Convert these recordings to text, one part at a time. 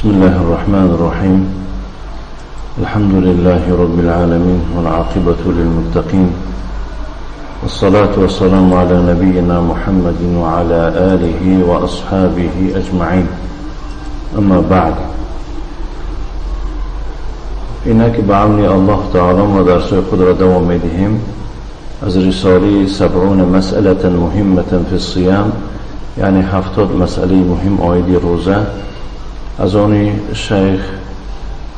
بسم الله الرحمن الرحيم. الحمد لله رب العالمين والعاقبة للمتقين والصلاة والسلام على نبينا محمد وعلى آله وأصحابه أجمعين. أما بعد، اینک به عون الله تعالی ما درس خود را دوام میدهیم از رساله 70 مسئله مهمة فی الصیام، یعنی 70 مسئله مهم عاید روزه، از آن شیخ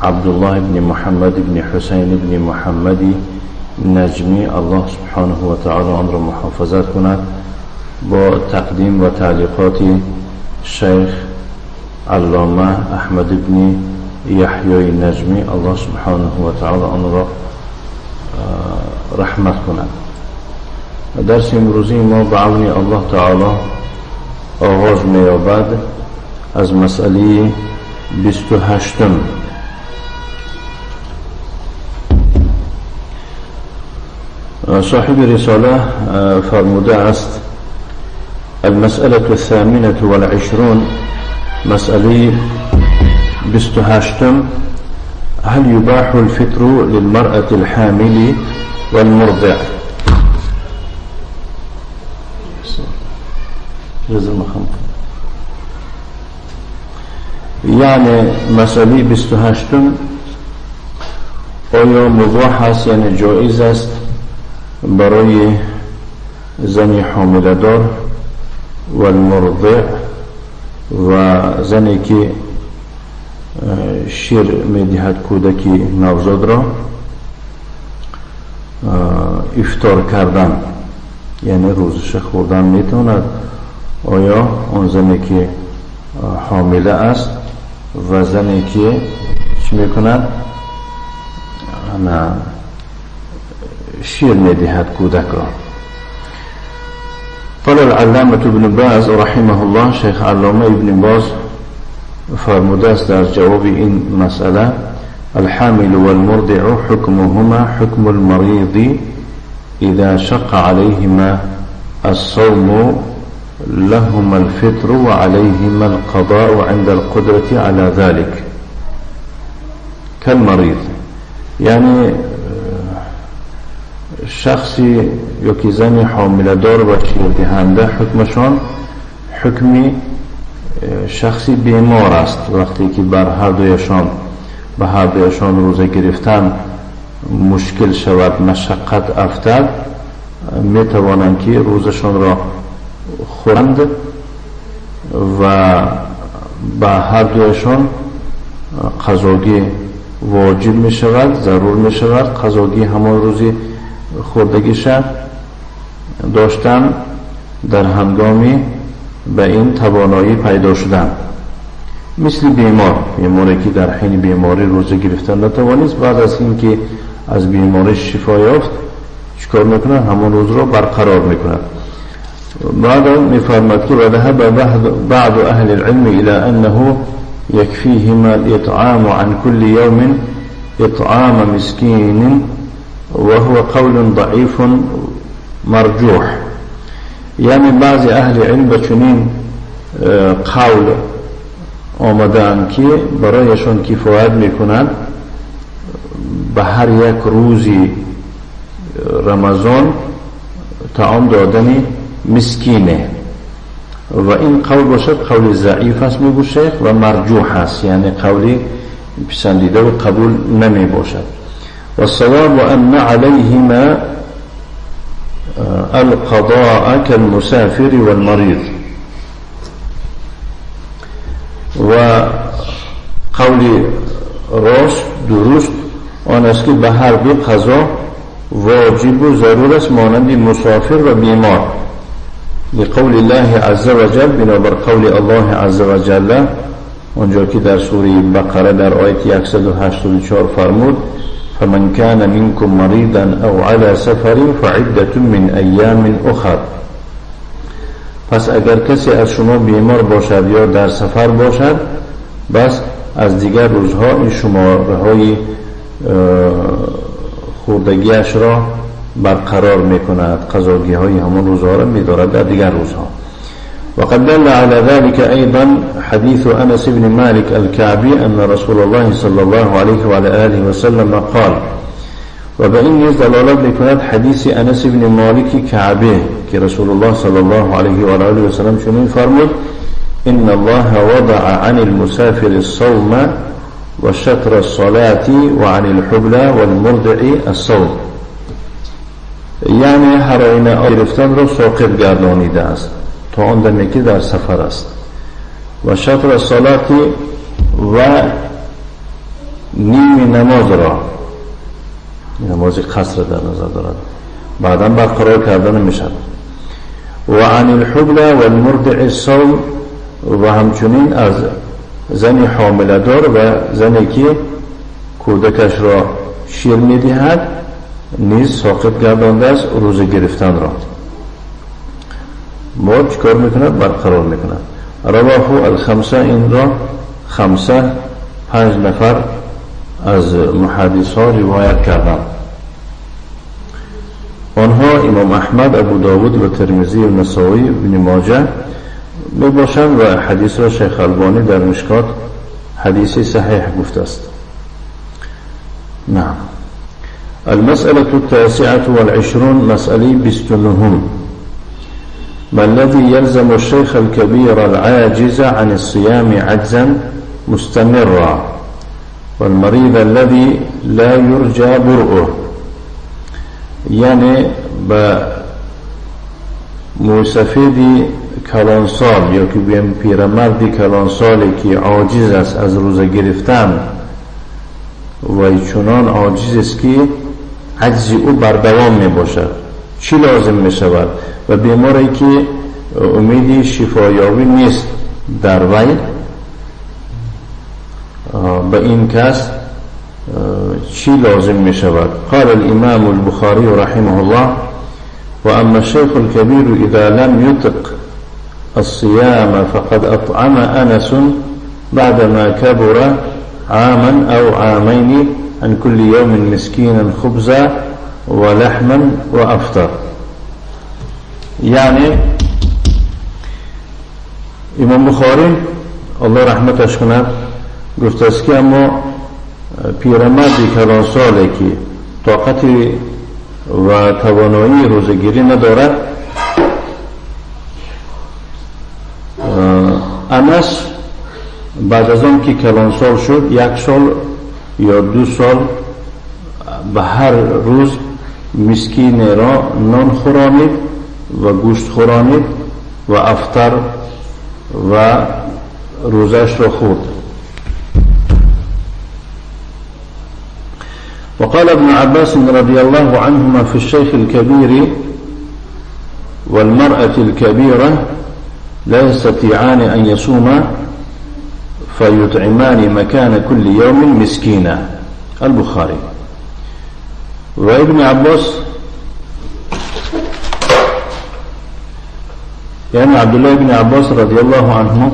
عبدالله بن محمد بن حسین بن محمد نجمی، الله سبحانه و تعالی آن را محافظت کند، با تقدیم و تعلیقات شیخ علامه احمد بن یحیی نجمی، الله سبحانه و تعالی آن را رحمت کند. درس امروزی ما به عون الله تعالی آغاز می‌یابد از مسئله 28. صاحب رساله فرموده است: المسألة الثامنة والعشرون، مسئله 28، هل يباح الفطر للمرأة الحامل والمرضع؟ یعنی مسئله 28، آیا مباح است، یعنی جایز است برای زنی حامله دار و المرضع و زنی که شیر میدهد کودکی نوزاد را افطار کردن، یعنی روزش خوردن میتواند؟ آیا آن زنی که حامله است و زنی که چی میکند؟ شیر میدهد کودک را. قال العلامة ابن باز رحمه الله، شیخ علامه ابن باز فرموده است در جواب این مسئله: الحامل والمرضع حكمهما حكم المريض إذا شق عليهما الصوم لهما الفطر وعليهما القضاء عند القدرة على ذلك كالمريض. یعنی شخصی یا که زنی حامله دار و شیردهنده حکمشان حکمی شخصی بیمار است. وقتی که بر هر دویشان به هر دویشان روزه گرفتن مشکل شود، مشقت افتد، می توانند که روزشان را خورند و به هر دویشان قضاگی واجب می شود، ضرور می شود قضاگی همان روزی خوردگیش داشتن در هنگامی به این توانایی پیدا شدن. مثل بیمار، بیماری که در حین بیماری روزه گرفتن نتوانست، بعد از اینکه از بیماری شفا یافت چیکار میکنه؟ همون روز را برقرار میکنه. بعد میفرماد که وذهب بعض اهل العلم الى انه يكفيهما الاطعام عن كل يوم اطعام مسكين وهو قول ضعيف مرجوح. یعنی بعضی اهل علم به چنین قول آمدند که برایشان کفایت میکنند به هر یک روزی رمضان طعام دادن مسکینه، و این قول باشد قول ضعیف است میگو شیخ و مرجوح است، یعنی قولی پسندیده و قبول نمی باشد. والصواب أن عليهما القضاء كالمسافر والمريض. و قول راست درست آن است که به هر دو قضا واجب و ضرور است، مانند مسافر و بیمار. لقول الله عز وجل، بنابر قول الله عز وجل آنجا که در سوره بقره در آیت 184 فرمود: فمن كان منكم مريضا او على سفر فعدة من ایام اخر. پس اگر کسی از شما بیمار باشد یا در سفر باشد، بس از دیگر روزها این شماره های خوردگیش را برقرار میکند، قضاگی های همون روزها را میدارد در دیگر روزها. وقد دل على ذلك أيضا حديث أنس بن مالك الكعبي أن رسول الله صلى الله عليه وعلى آله وسلم قال. و به این نیز دلالت میکند حدیث انس بن مالک کعبه که رسول الله صلی الله علیه و آله و سلم چنین فرمود: إن الله وضع عن المسافر الصوم وشطر الصلاة وعن الحبلى والمرضع الصوم. یعنی هر آینه گرفتن را ساقط گردانیده است تا آن دمی که در سفر است، و شطر الصلاة و نیم نماز را، نماز قصر در نظر دارد، بعدا برقرار کردن میشد. و عن الحبلى والمرضع الصوم، و همچنین از زن حامله دار و زنی که کودکش را شیر میدهد نیز ساقط گردانده است روزه گرفتن را. ما چیکار میکند؟ برقرار میکند. رواه الخمسه، این را خمسه 5 نفر از محدث ها روایت کردند. آنها امام احمد، ابو داود و ترمذی و نسائی و ابن ماجه میباشند و حدیث را شیخ البانی در مشکات حدیث صحیح گفته است. نعم. المسألة التاسعة والعشرون، مسألة 29. ما الذي يلزم الشيخ الكبير العاجز عن الصيام عجزا مستمرا والمريض الذي لا يرجى برؤه؟ یعنی به موسفید کلانسال یا که بیم پیرمردی کلانسالی که عاجز است از روزه گرفتن و چنان عاجز است که عجز او بردوام می باشد، چی لازم می شود؟ و بیماری که امید شفایابی نیست در وی، به این کس چی لازم می شود؟ قال الامام البخاری رحمه الله: واما الشيخ الكبير اذا لم يطق الصيام فقد اطعم انس بعدما كبر عاما او عامين عن كل يوم مسكينا خبزا ولحما وافطر. یعنی امام بخاری الله رحمتش کند گفته است که اما پیرمردی کلانسالی که طاقت و توانایی روزگیری ندارد، انس بعد از آن که کلانسال شد 1 سال یا 2 سال به هر روز مسکین را نان خورانید و گوشت خورانید و افطر و روزش را خورد. وقال ابن عباس رضي الله عنهما في الشيخ الكبير والمرأة الكبيرة لا يستطيعان أن يصوما فيطعمان مكان كل يوم مسكينا. البخاري. وابن عباس یعنی عبدالله ابن عباس رضی الله عنه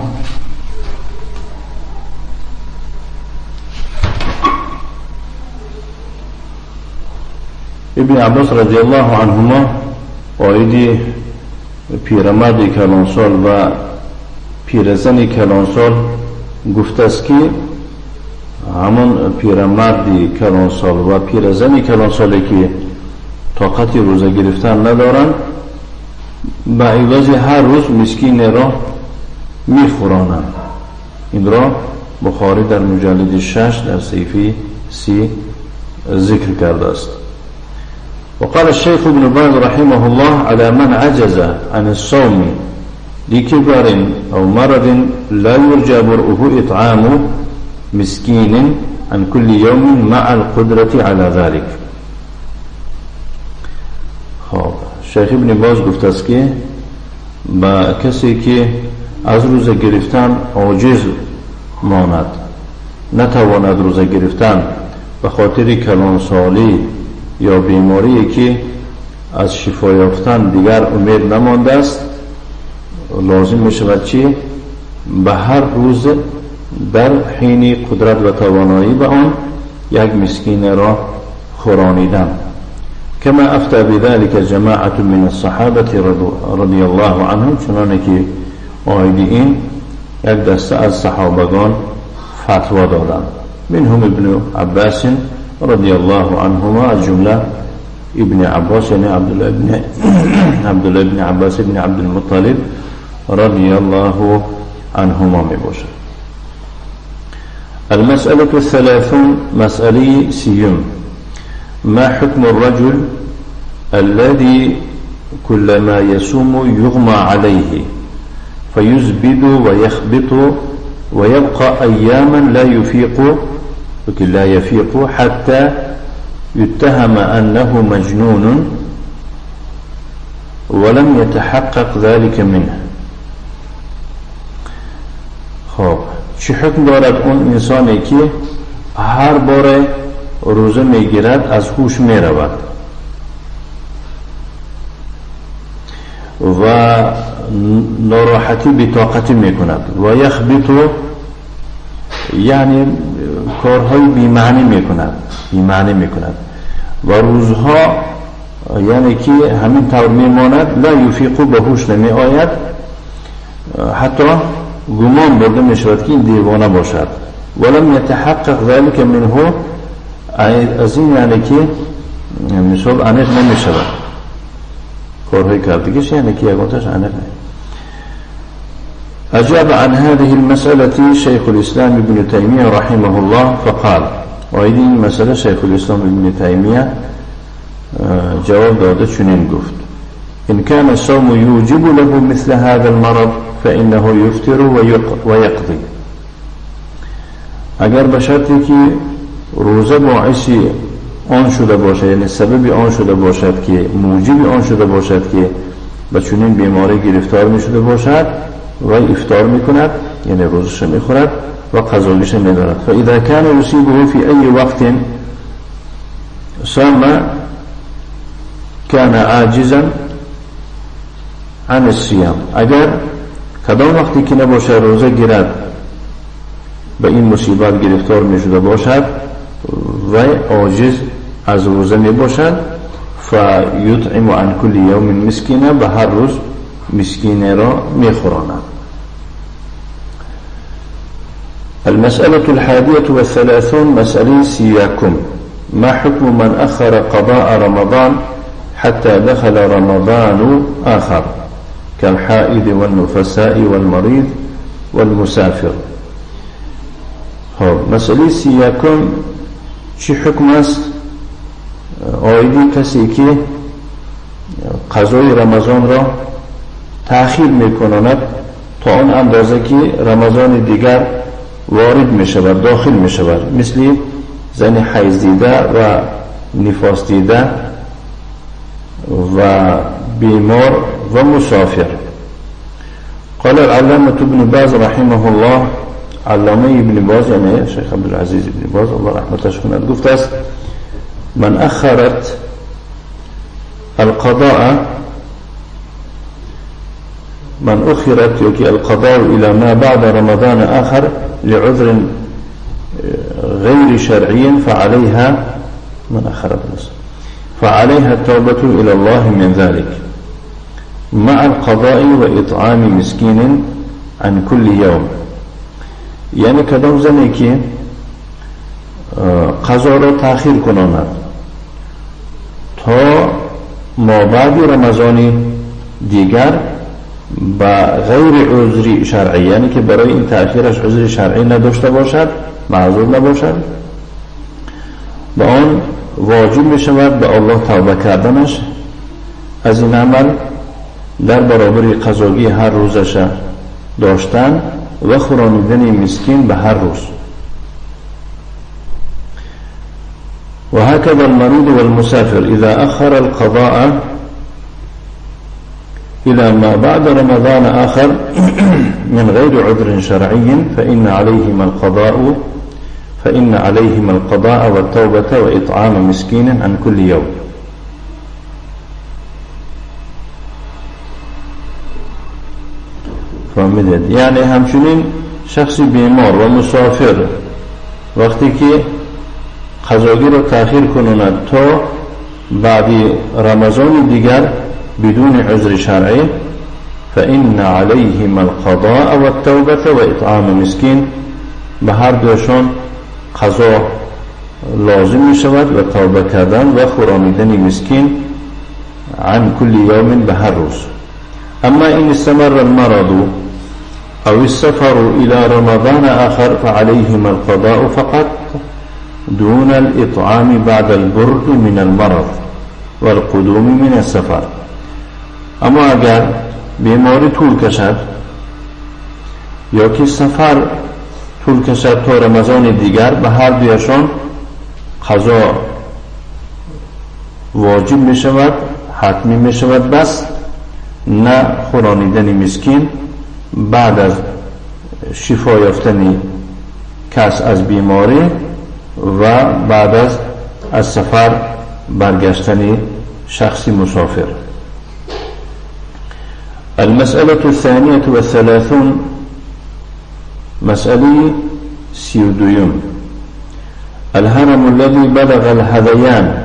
ابن عباس رضی الله عنهما عاید پیرمرد کلانسال و پیرزن کلانسال گفته است که همان پیرمرد کلانسال و پیرزن کلانسالی که طاقت روزه گرفتن ندارند به عوض هر روز مسکین را میخورانند. این را بخاری در مجلد 6 در صحیفه 30 ذکر کرده است. وقال الشيخ ابن باز رحمه الله على من عجز عن الصوم لكبر أو مرض لا يرجى برؤه إطعام مسكين عن كل يوم مع القدرة على ذلك. خب شیخ ابن باز گفته است که با کسی که از روزه گرفتن عاجز ماند، نتواند روزه گرفتن به خاطر کلانسالی یا بیماری که از شفا یافتن دیگر امید نمانده است، لازم می شود چی؟ به هر روز در حین قدرت و توانایی به آن یک مسکین را خورانیدن. كما افتى بذلك جماعة من الصحابة رضي الله عنهم، چنانه که оиди ин як даста аз саҳобагон фатво доданд. منهم ابن عباس رضي الله عنهما، از جمله ابن عباس، یعنی عبدالله ابن عباس ابن عبدالمطلب رضي الله عنهما می باشد. المسألة الثلاثون، مسألة سيم: ما حكم الرجل الذي كلما يصوم يغمى عليه فيزبد ويخبط ويبقى أياما لا يفيق حتى يتهم أنه مجنون ولم يتحقق ذلك منه؟ خب چه حکم دارد اون انسانی که هر بار روزه میگیرد از هوش میرود و ناراحتی بی‌طاقتی میکند و یخبط، یعنی کارهای بی‌معنی میکند و روزها یعنی که همین طور میماند، لا یفیق، به هوش نمی آید، حتی گمان برده می شود که این دیوانه باشد. ولم یتحقق ذلك منه، از این یعنی که مثال انیق نمی شود، کارهای کردگیش یعنی که یگانتش انیق نمی. أجاب عن هذه المسألة شيخ الإسلام ابن تيمية رحمه الله فقال، وهذه المسألة شيخ الإسلام ابن تيمية جواب داده چنین گفت: إن كان الصوم يوجب له مثل هذا المرض فإنه يفطر ويقضي. اگر به شرطی که روزه باعث آن شده باشد، یعنی سبب آن شده باشد که موجب آن شده باشد که به چنین بیماری گرفتار می شده باشد، و افطار میکند، یعنی روزش میخورد و قضایش میدارد. فاذا كان يصيبه في اي وقت صام كان عاجزا عن الصيام. اگر کدام وقتی که نباشه روزه گیرد به این مصیبت گرفتار می شده باشد و عاجز از روزه می باشد، فیطعم عن كل یوم مسکینه، به هر روز مسکین را می خوراند. المسألة الحادية والثلاثون، مسألة سياكم: ما حكم من أخر قضاء رمضان حتى دخل رمضان آخر كالحائض والنفساء والمريض والمسافر؟ خب مسئله 31 چی حکم است عایدی کسی که قضای رمضان را تأخیر میکنند تا آن اندازه که رمضان دیگر وارد می شود، داخل می شود، مثل زن حیض دیده و نفاس دیده و بیمار و مسافر. قال العلامة ابن باز رحمه الله، علامه ابن باز یعنی شیخ عبدالعزیز ابن باز الله رحمتش کند، گفته است: من اخرت القضاء، من أخرت يكي القضاء إلى ما بعد رمضان آخر لعذر غير شرعي فعليها، من أخرت فعليها التوبة إلى الله من ذلك مع القضاء وإطعام مسكين عن كل يوم. یعنی کدام زنی که قضا را تأخیر کناند تا ما بعد رمضان دیگر با غیر عذری شرعی، یعنی که برای این تأخیرش عذر شرعی نداشته باشد، معذور نباشد، به آن واجب می شود به الله توبه کردنش از این عمل در برابر قضاگی هر روزش داشتن و خورانیدن مسکین به هر روز. وهكذا المريض والمسافر إذا أخر القضاء إلى ما بعد رمضان آخر من غير عذر شرعي فإن عليهما القضاء والتوبة وإطعام مسكين عن كل يوم. فهمیدید؟ یعنی همچنین شخص بیمار و مسافر وقتی که قضاگی را تأخیر کنند تا بعد رمضان دیگر بدون عذر شرعی، فإن عليهما القضاء والتوبة وإطعام مسكين. به هر دوشان قضا لازم می شود و توبه کردن و خورانیدن مسکین عن كل يوم به هر روز. اما إن استمر المرض أو السفر إلى رمضان آخر فعليهما القضاء فقط دون الإطعام بعد البرء من المرض والقدوم من السفر. اما اگر بیماری طول کشد یا که سفر طول کشد تا رمضان دیگر، به هر دویشان قضا واجب می شود، حتمی می شود، بس نه خورانیدن مسکین بعد از شفا یافتن کس از بیماری و بعد از سفر برگشتن شخص مسافر. المسألة الثانية والثلاثون، مسألة 32: الهرم الذي بلغ الهذيان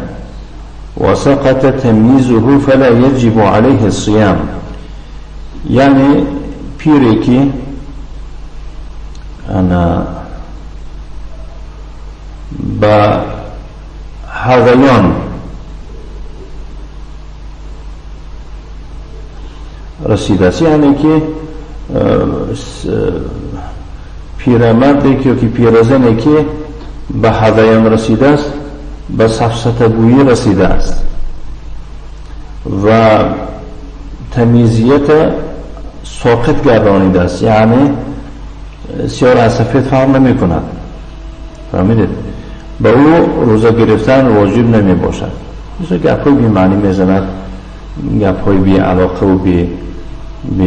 وسقط تمييزه فلا يجب عليه الصيام. یعنی پیری که انا با هذیان رسیده است، یعنی که پیرمردی که یا که پیرزنی که به هذیان رسیده است، به سفسطه‌گویی رسیده است و تمیزیت ساقط گردانیده است، یعنی سیاه از سفید فرق نمی کند. فهمیدید؟ به او روزه گرفتن واجب نمی باشد. مثل گپ‌های بی معنی میزند، گپ‌های بی علاقه و بی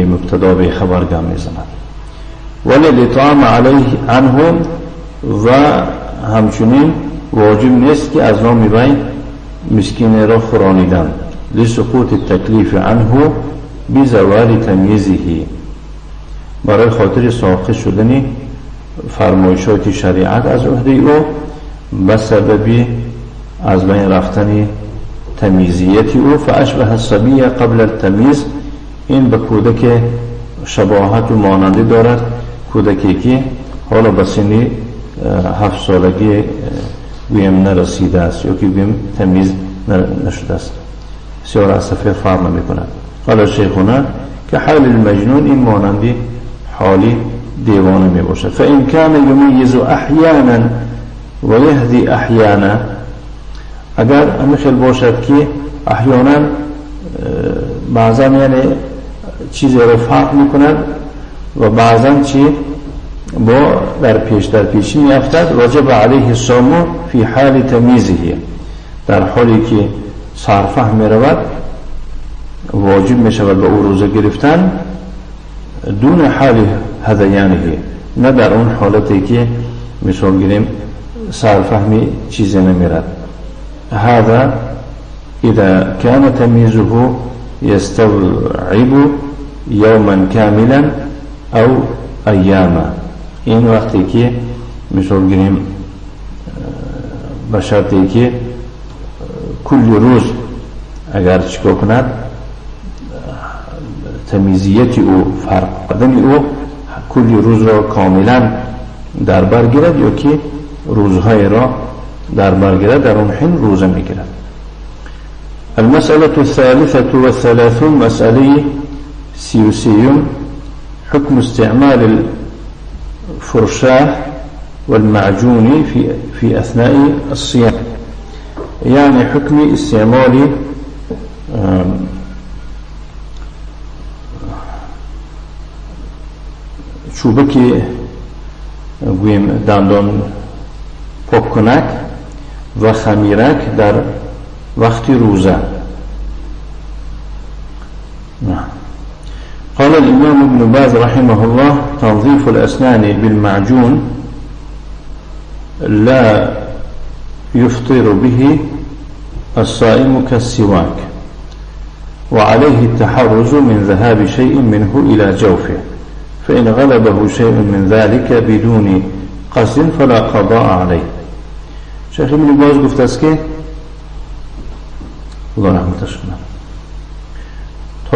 مبتدا بی خبر گم میزند. ولی الاطعام علیه عنهم، و همچنین واجب نیست که از نام وی مسکین را خورانیدن، لسقوط التکلیف عنه بزوال تمییزه، برای خاطر ساقط شدن فرمایشات شریعت از عهده او به سبب از بین رفتن تمیزیت او. فاشبه الصبی قبل التمیز، این به کودک شباهت و مانندی دارد، کودکی که حالا به سن 7 سالگی گویم نرسیده است یا که گویم تمیز نشده است، سیاه از سفید فرق نمی کند. قال شیخنا که حال المجنون، این مانندی حالی دیوانه می باشد. فإن كان يميز احیانا و یهدی احیانا، اگر همین خیل باشد که احیانا بعضا یعنی چیزی رو فرق می کند و بعضا چی با در پیش در پیشی می افتد، وجب علیه الصوم فی حال تمیزه، در حالی که سرفه می رود واجب می شود به او روزه گرفتن، دون حال هذیانه، نه در اون حالتی که مثال گیریم سرفهمی چیزی نمی رود. هذا اذا كان تمیزه يستوعب يوما كاملا او ایاما، این وقتی که مثال گیریم به شرطی که کل روز اگر چیکار کند تمیزیت او، فرق قدم او کل روز را کاملا در بر گیرد یا که روزهای را در بر گیرد، در اون حین روزه میگیرد. المسألة الثالثة والثلاثون، مسألة 33: حكم استعمال الفرشاة والمعجون في أثناء الصيام، يعني حكم استعمال چوبکی گویم دندان پاک کنک و خمیرک در وقت روزه. قال الإمام ابن باز رحمه الله: تنظيف الأسنان بالمعجون لا يفطر به الصائم كالسواك، وعليه التحرز من ذهاب شيء منه إلى جوفه، فإن غلبه شيء من ذلك بدون قصد فلا قضاء عليه. شیخ ابن باز گفته است که الله رحمتش کنه،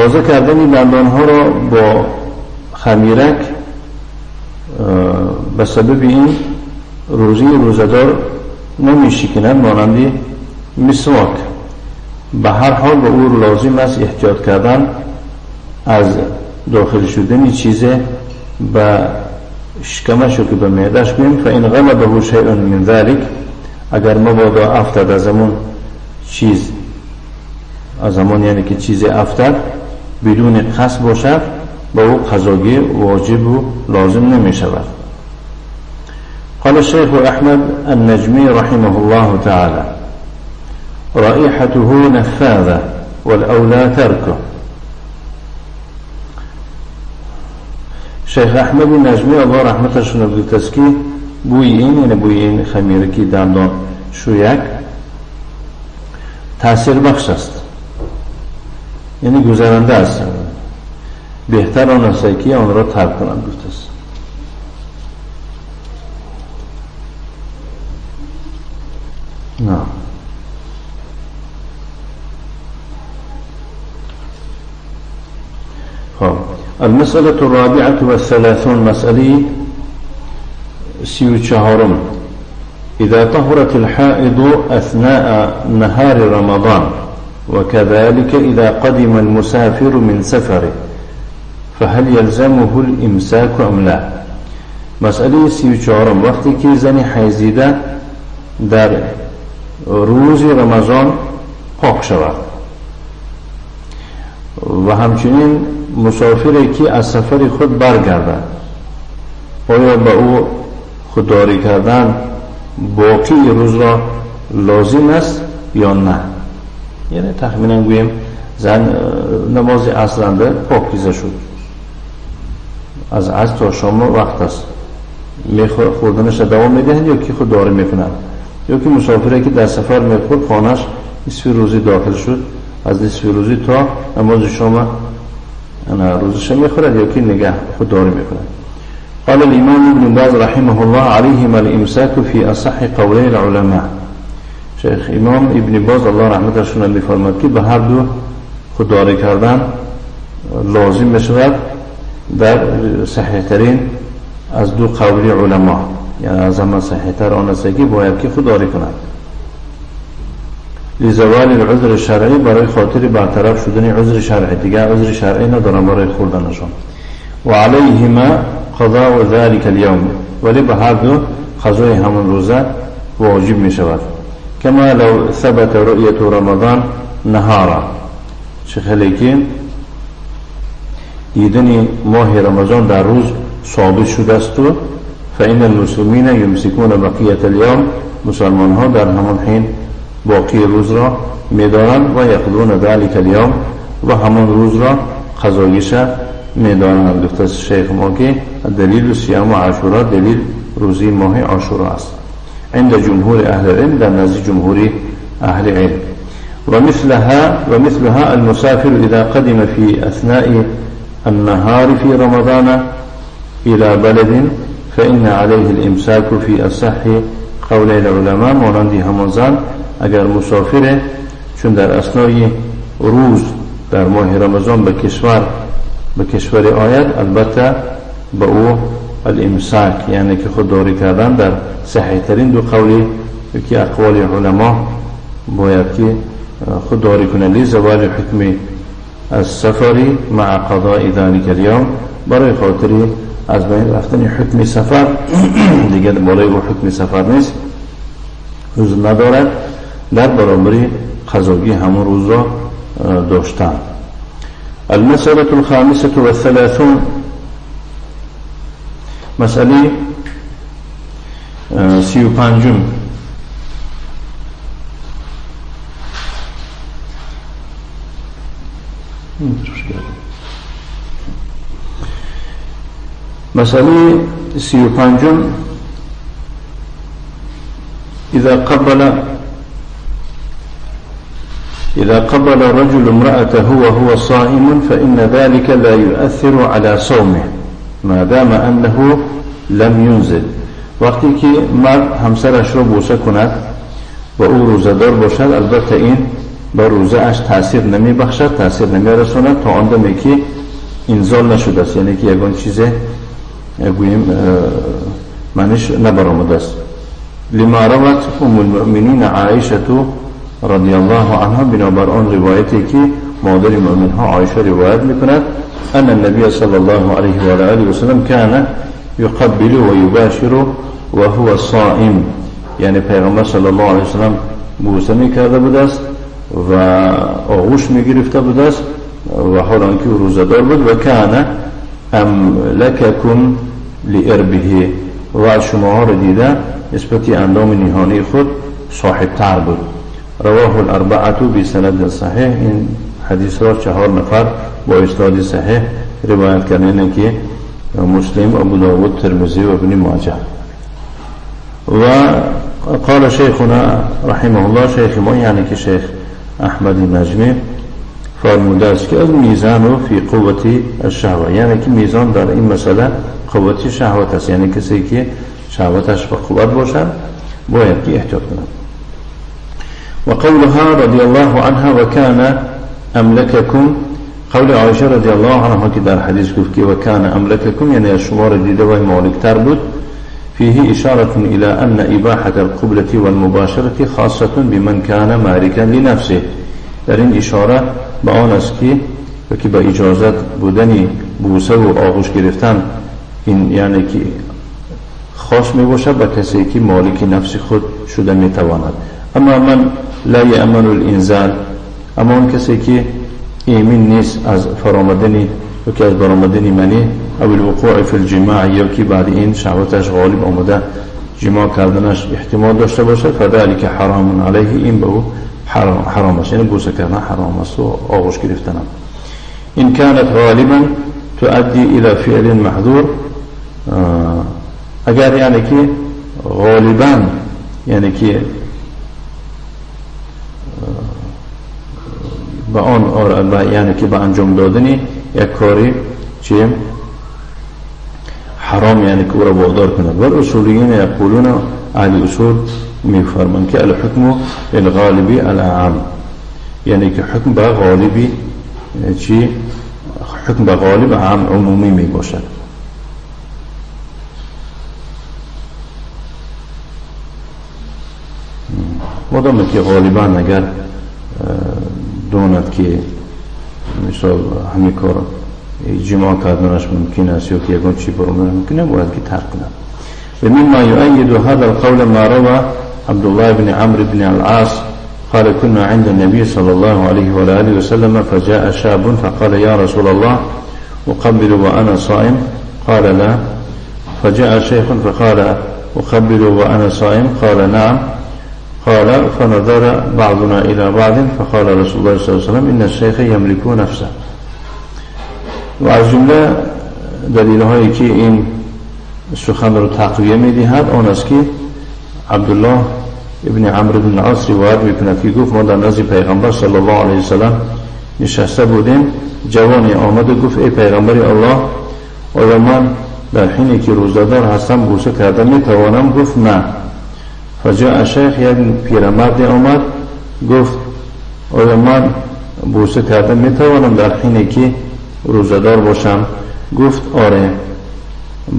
تازه کردن دندانها را با خمیرک به سبب این روزی روزدار نمیشکند، مانند مسواک. به هر حال به او لازم است احتیاط کردن از داخل شدن چیز به شکمش که به معدهش گوییم. فإن غلبه شیء من ذلك، اگر مبادا افتد از همون چیز، از همون یعنی که چیز افتد بدون قصد باشد، به او قضاگی واجب و لازم نمی شود. قال الشيخ أحمد النجمي رحمه الله تعالى: رائحته نفاذة والأولى تركه. شیخ احمد نجمی الله رحمتشون گفت است که بوی این، یعنی بوی این خمیره که دندان شویک، تاثیر بخش است، یعنی گذرنده است، بهتر آن است که آن را ترک کنند گفت است. نه خب المسألة الرابعة والثلاثون، مسألة 34: إذا طهرت الحائض أثناء نهار رمضان وكذلك إذا قدم المسافر من سفره فهل يلزمه الإمساك أم لا؟ مسألة 34: وقتی که زن حیضیده در روز رمضان پاک شود و همچنین مسافری که از سفر خود برگردد، آیا به او خودداری کردن باقی روز را لازم است یا نه؟ یعنی تخمینا گوییم زن نماز عصر پاکیزه شد، از عصر تا شام وقت است، خوردنش دوام میدهند یا که خودداری میکنند؟ یا که مسافری که در سفر میخورد خانهش نصف روزی داخل شد، از نصف روزی تا نماز شام روزش میخورد یا که نگه خودداری میکند. قال الإمام ابن باز رحمه الله: عليهما الإمساك في أصح قولي العلماء. شیخ امام ابن باز الله رحمتشون میفرماد که به هر دو خودداری کردن لازم میشود در صحیح ترین از دو قول علما، یعنی از همه صحیح تر آن است که باید که خودداری کند. لزوال العذر الشرعی، برای خاطر برطرف شدن عذر شرعی، دیگر عذر شرعی ندارن برای خوردنشان. و علیهما قضاء ذلك اليوم، ولی به هر دو قضای همون روزه واجب می شود. کما لو ثبت رؤیت رمضان نهارا، چه خیلی که دیدن ماه رمضان در روز ثابت شده است و فإن المسلمین یمسکون بقیة اليوم، مسلمان ها در همان حین باقی روز را میدارند و یقضون ذلك اليوم، و همان روز را قضایش میدارند. گفته شیخ ما که دلیل صیام عاشورا دلیل روزی ماه عاشورا است عند جمهور اهل علم، در نزد جمهور اهل علم. ومثلها المسافر اذا قدم في اثناء النهار في رمضان الى بلد فإن عليه الامساك في اصح قول العلماء. مانند همان زن اگر مسافره، چون در اثنای روز در ماه رمضان به کشور آید، البته به او الامساک، یعنی که خودداری کردن در صحیح ترین دو قولی که اقوال علما باید که خودداری کنه. لزوال حکم السفر مع قضاء ذلك اليوم، برای خاطر از بین رفتن حکم سفر، دیگر بالای او حکم سفر نیست، روز ندارد، در برابر قضاگی همون روز را داشتن. المسألة الخامسة والثلاثون، مسألة 35. مسألة 35: إذا قبل الرجل امرأته وهو صائم فإن ذلك لا يؤثر على صومه ما دام أنه لم ينزل. وقتی که مرد همسرش را بوسه کند و او روزه‌دار باشد، البته این به روزه اش تاثیر نمی بخشد، تاثیر نمی رساند تا آن دمی که انزال نشده است، یعنی که یگان چیز گوییم منش نبرآمده است. لما روت ام المؤمنین عایشه رضی الله عنها، بنابر آن روایتی که مادر مؤمن ها عایشه روایت میکند، ان النبی صلی الله علیه و آله و سلم کان یقبل و یباشر و هو صائم، یعنی پیغمبر صلی الله علیه و سلم بوسه میکرده بوده است و آغوش میگرفته بوده است و حال آنکه روزه‌دار بود. و کان املککم لاربه، و شماها را دیده نسبت اندام نهانی خود صاحبتر بود. رواه الاربعه بسند صحیح. این حدیث را 4 نفر با اسناد صحیح روایت کردند که مسلم، ابو داود، ترمذی و ابن ماجه. و قال شیخنا رحمه الله، شیخ ما یعنی که شیخ احمد نجمی فرموده است که المیزان فی قوت الشهوه، یعنی که میزان در این مسئله قوت شهوت است، یعنی کسی که شهوتش به قوت باشد باید که احتیاط کند. و قولها رضی الله عنها و کان املککم، قول عایشه رضی الله عنها که در حدیث گفت که و کان املککم، یعنی شما را دیده و مالکتر بود، فيه إشارة إلى أن إباحة القبلة والمباشرة خاصة بمن كان مالكا لنفسه. در این اشاره به آن است که به اجازت بودن بوسه و آغوش گرفتن، این یعنی که خاص می باشد به کسی که مالک نفس خود شده می تواند. اما من لا یأمن الانزال، اما آن کسی که ایمن نیست از فرآمدن یا که از برآمدن منی، او الوقوع فی الجماع، یا که بعد این شهوتش غالب آمده جماع کردنش احتمال داشته باشد، فذلك حرام علیه، این به او حرام است، یعنی بوسه کردن حرام است و آغوش گرفتن. این كانت غالبا تؤدي الى فعل محظور، اگر یعنی که غالبا یعنی که به آن یعنی که به انجام دادن یک کاری چه حرام یعنی که او را وادار کند. و اصولیین یقولون، اهل اصول میفرمایند که الحکم للغالب الاعم، یعنی که حکم به غالبی چی، حکم به غالب عام عمومی می باشد. مادام که غالبا اگر داند که مثال همین کار جماع کردنش ممکن است یا که یگان چی برآمدن ممکنه، باید که ترک کند. و مما يؤيد هذا القول ما روى عبد الله بن عمرو بن العاص قال كنا عند النبي صلى الله عليه وآله وسلم فجاء شاب فقال يا رسول الله أقبل وأنا صائم؟ قال لا. فجاء شيخ فقال أقبل وأنا صائم؟ قال نعم. قال فنظر بعضنا إلى بعض فقال رسول الله صلى الله عليه وسلم إن الشيخ يملك نفسه. و از جمله دلیل هایی که این سخن رو تقویه می‌دهد آن است که عبدالله ابن عمرو بن العاص روایت می‌کند که گفت ما در نزد پیغمبر صلی الله علیه و سلم نشسته بودیم، جوانی آمد و گفت ای پیغمبر الله، آیا من در حینی که روزه‌دار هستم بوسه کرده می‌توانم؟ گفت نه. فجاء شیخ، یک پیرمرد آمد گفت آیا من بوسه کرده می‌توانم در حینی که روزه‌دار باشم؟ گفت آره.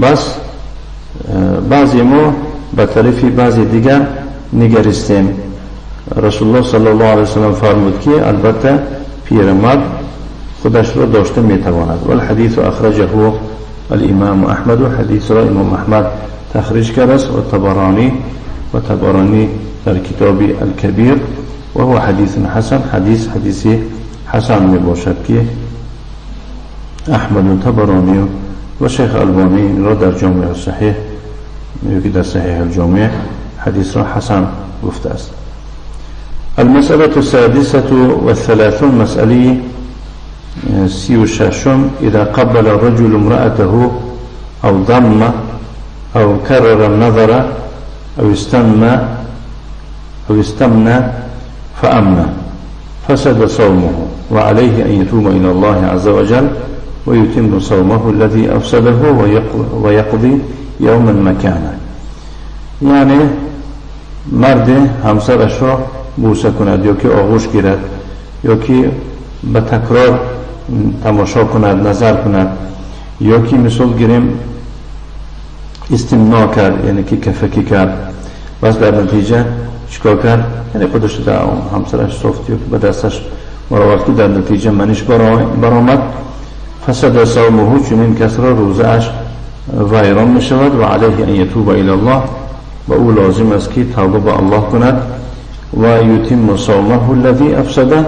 بس بعضی ما به طرف بعضی دیگر نگریستیم. رسول الله صلی الله علیه وسلم فرمود که البته پیرمرد خودش را داشته میتواند. والحدیث اخرجه الامام احمد، و حدیث را امام احمد تخریج کرده است، و تبرانی در کتاب الکبیر، و هو حدیث حسن، حدیث حسن می باشد که احمد و تبرانی و شیخ البانی را در جامع صحیح، که در صحیح الجامع حدیث را حسن گفته است. المسألة السادسة والثلاثون، مسألة 36، إذا قبل الرجل امرأته أو ضم أو كرر النظر أو استمنى فأمنى فسد صومه، وعليه أن يتوب إلى الله عز وجل ويتم صومه الذي أفسده ويقضي يوما مكانه. یعنی مرد همسرش را بوسه کند یا که آغوش گیرد ё ки ба такрор тамошо кунад, назар кунад, ё ки мисол гирем истимно кард, яъне ки кафакӣ кард, бас дар натиҷа чикор кард? Яъне худаш дар ҳамсараш софт ё ба дасташ баровард, ки дар натиҷа маниш баромад. فسد صومه, чунин касро рӯзааш вайрон мешавад. وعليه أن يتوب إلى الله, ба ӯ лозим аст, ки тавба ба Аллоҳ кунад. ويتم صومه الذي أفسده,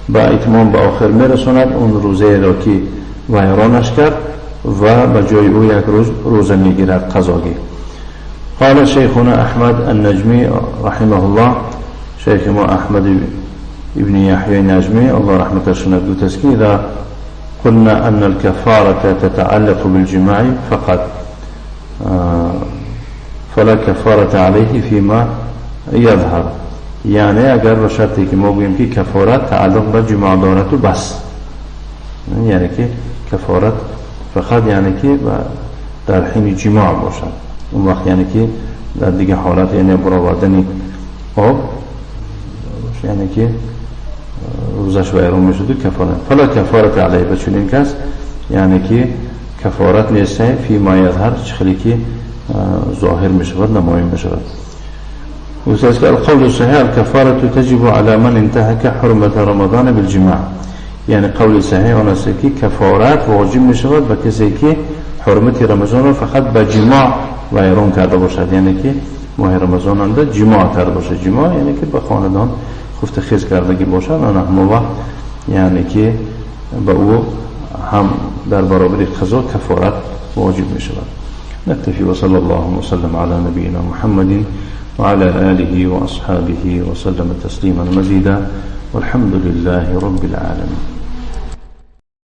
ба итмом, ба охир мерасонад он рӯзаеро, ки вайронаш кард, ва ба ҷои ӯ як рӯз рӯза мегирад қазогӣ. قال شيخنا أحمد النجمي رحمه الله, шайхи мо Аҳмад ибни Яҳёи Наҷмӣ, Аллоҳ раҳматаш кунад, гуфтааст, ки إذا قلنا أن الكفارة تتعلق بالجماع فقط فلا كفارة عليه فيما يظهر. یعنی اگر به شرطی که ما گوییم که کفارت تعلق به جماع دارد و بس، یعنی که کفارت فقط یعنی که در حین جماع باشد، اون وقت یعنی که در دیگه حالت، یعنی برآوردن آب، یعنی که روزش ویران میشد و کفارت فلا كفارة عليه, به چنین کس یعنی که کفارت نیست. فيما يظهر, چخلی که ظاهر میشود، نمایان میشود. القول الصحيح الكفارة تجب على من انتهك حرمة رمضان بالجماع. یعنی قول صحیح آن است که کفارت واجب می شود به کسی که حرمت رمضان را فقط به جماع ویران کرده باشد، یعنی که ماه رمضان انده جماع کرده باشد. جماع یعنی که به خاندان خفت خیز کردگی باشد. آن هم وقت یعنی که به او هم در برابر قضا کفارت واجب می شود. نكتفي وصلى الله وسلم على نبينا محمد وعلى آله وأصحابه وسلم تسليما مزيدا والحمد لله رب العالمين.